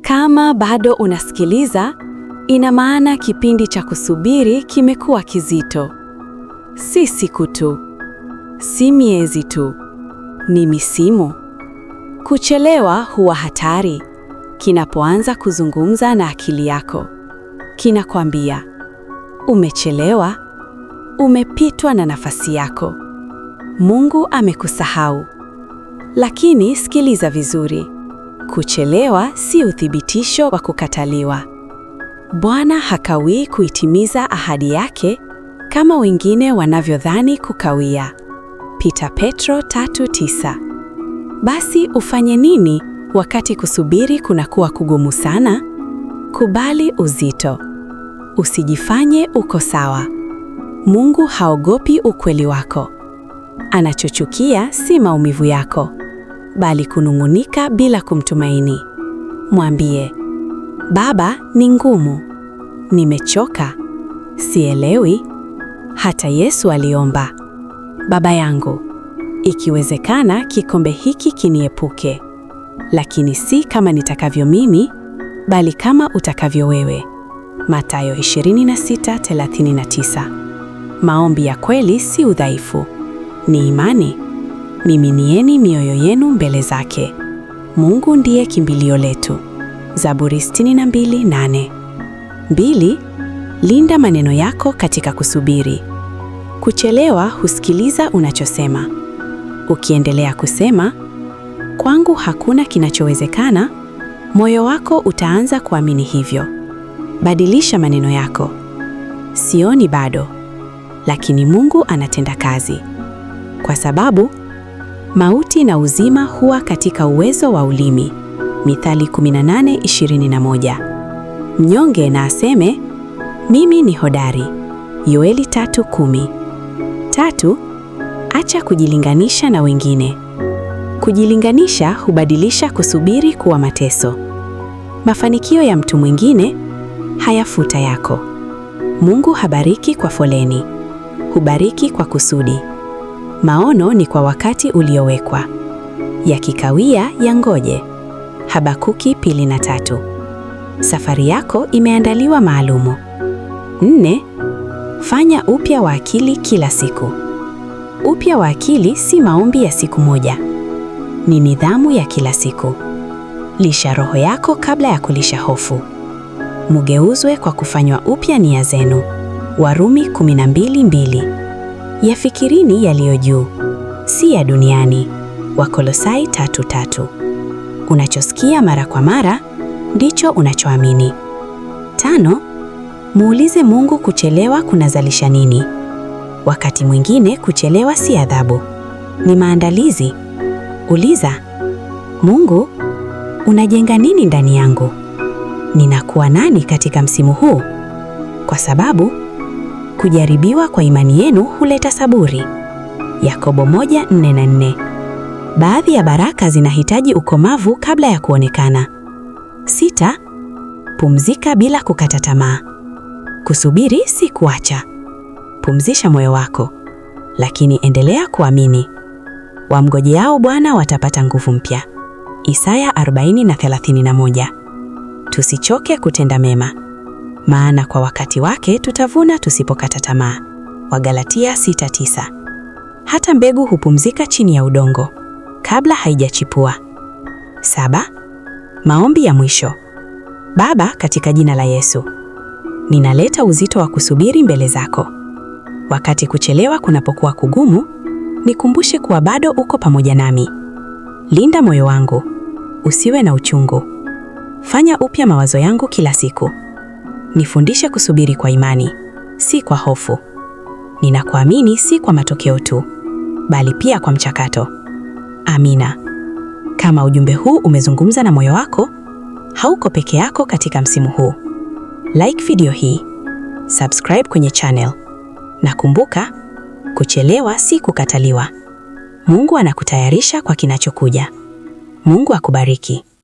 Kama bado unasikiliza, ina maana kipindi cha kusubiri kimekuwa kizito. Si siku tu, si miezi tu, ni misimu. Kuchelewa huwa hatari kinapoanza kuzungumza na akili yako. Kinakwambia umechelewa, umepitwa na nafasi yako, Mungu amekusahau. Lakini sikiliza vizuri, kuchelewa si uthibitisho wa kukataliwa. Bwana hakawii kuitimiza ahadi yake kama wengine wanavyodhani kukawia. Pita Petro 3:9. Basi ufanye nini wakati kusubiri kunakuwa kugumu sana? Kubali uzito. Usijifanye uko sawa. Mungu haogopi ukweli wako. Anachochukia si maumivu yako, bali kunung'unika bila kumtumaini. Mwambie, Baba, ni ngumu, nimechoka, sielewi. Hata Yesu aliomba, Baba yangu, ikiwezekana kikombe hiki kiniepuke, lakini si kama nitakavyo mimi, bali kama utakavyo wewe. Mathayo 26:39. Maombi ya kweli si udhaifu, ni imani. Miminieni mioyo yenu mbele zake. Mungu ndiye kimbilio letu. Zaburi 62:8. 2. Linda maneno yako katika kusubiri. Kuchelewa husikiliza unachosema. Ukiendelea kusema kwangu hakuna kinachowezekana, moyo wako utaanza kuamini hivyo. Badilisha maneno yako. Sioni bado, lakini Mungu anatenda kazi, kwa sababu mauti na uzima huwa katika uwezo wa ulimi. Mithali 18:21. Mnyonge na aseme mimi ni hodari. Yoeli 3:10. 3, acha kujilinganisha na wengine. Kujilinganisha hubadilisha kusubiri kuwa mateso. Mafanikio ya mtu mwingine hayafuta yako. Mungu habariki kwa foleni, hubariki kwa kusudi. Maono ni kwa wakati uliowekwa, yakikawia yangoje. Habakuki 2:3. Safari yako imeandaliwa maalumu. 4, fanya upya wa akili kila siku. Upya wa akili si maombi ya siku moja, ni nidhamu ya kila siku. Lisha roho yako kabla ya kulisha hofu. Mugeuzwe kwa kufanywa upya nia zenu. Warumi 12:2. Yafikirini yaliyo juu, si ya duniani. Wakolosai 3:3. Unachosikia mara kwa mara ndicho unachoamini. 5, muulize Mungu kuchelewa kunazalisha nini. Wakati mwingine kuchelewa si adhabu, ni maandalizi. Uliza, Mungu, unajenga nini ndani yangu? Ninakuwa nani katika msimu huu? Kwa sababu kujaribiwa kwa imani yenu huleta saburi. Yakobo 1:4 na 4. Baadhi ya baraka zinahitaji ukomavu kabla ya kuonekana. 6, pumzika bila kukata tamaa. Kusubiri si kuacha. Pumzisha moyo wako, lakini endelea kuamini. Wamgojeao Bwana watapata nguvu mpya. Isaya 40:31. Tusichoke kutenda mema, maana kwa wakati wake tutavuna tusipokata tamaa. Wagalatia 6:9. Hata mbegu hupumzika chini ya udongo kabla haijachipua. 7, maombi ya mwisho. Baba, katika jina la Yesu, ninaleta uzito wa kusubiri mbele zako. Wakati kuchelewa kunapokuwa kugumu, nikumbushe kuwa bado uko pamoja nami. Linda moyo wangu, usiwe na uchungu. Fanya upya mawazo yangu kila siku. Nifundishe kusubiri kwa imani, si kwa hofu. Ninakuamini si kwa matokeo tu, bali pia kwa mchakato. Amina. Kama ujumbe huu umezungumza na moyo wako, hauko peke yako katika msimu huu. Like video hii, subscribe kwenye channel, na kumbuka, kuchelewa si kukataliwa. Mungu anakutayarisha kwa kinachokuja. Mungu akubariki.